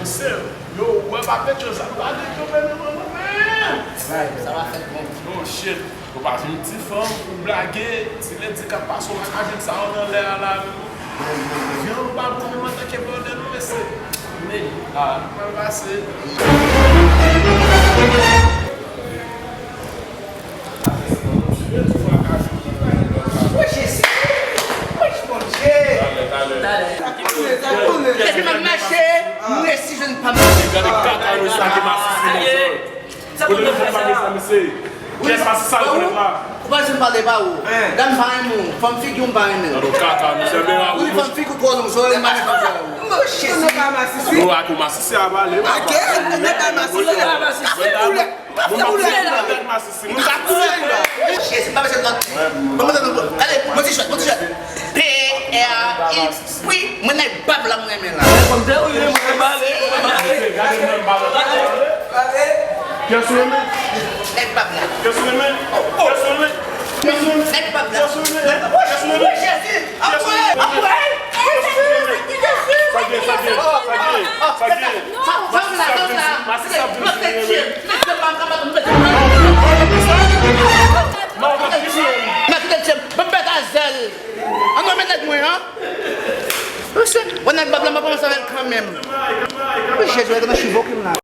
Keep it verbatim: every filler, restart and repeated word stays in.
Se, yo, wè pa Petro, sa pa de tonbe nan manman men. Sa va fèt bon. Oh shit. Ou pa jwenn ti fanm, ou blage, ti lendi k ap pase w ak ajan sa yo nan lè a la. Vyan ou pa bon menm antanke brother nou, mesye. Men, ah, mal pase. Wi, Jezi. Wi, Bondye. Depi m ap mache, m resi jwenn pa m. Gade kaka yo sa ki masisi mesye. Kote nou fè sa mesye? Kiyès masisi sa yo konnen la? Ou pa janm pale pa ou. Dam pa renmen ou. Fanm figi w m pa renmen. Gade kaka mesye, ben a ou. Fanm figi w twò long, so m pa renmen fanm figi w. Yo, ak ou masisi a pale. Ake, nou pa masisi. Moun pa fè boulèt. Pa fè boulèt la. Moun ka koule. Jezi, pa bezwen lòt. Bon, bon, bon, bon. Gade, mon ti chwèt, mon ti chwèt. P R I, wi, mwen nèg bab la mwen renmen la. Mwen konn te wi, mwen pale, mwen pale. Gade, gade, mwen pale. Pyès ou renmen? Nèg bab la. Pyès ou renmen? Pyès ou renmen? Nèg bab la. Pyès ou renmen? Pyès ou renmen? Jezi. Apre, apre. Sa gen, sa gen, sa gen, sa gen. Fè m la, fè m la. Mwen fè tye. Mwen fè tye. Mwen fè tye. Mwen fè tye. Mwen fè tye. Mwen fè tye. An nou men nèg mwen, an. Mesye, wè nèg bab la, mwen kòmanse avè l kanmenm. Mesye, jwe nan chivo ki m la.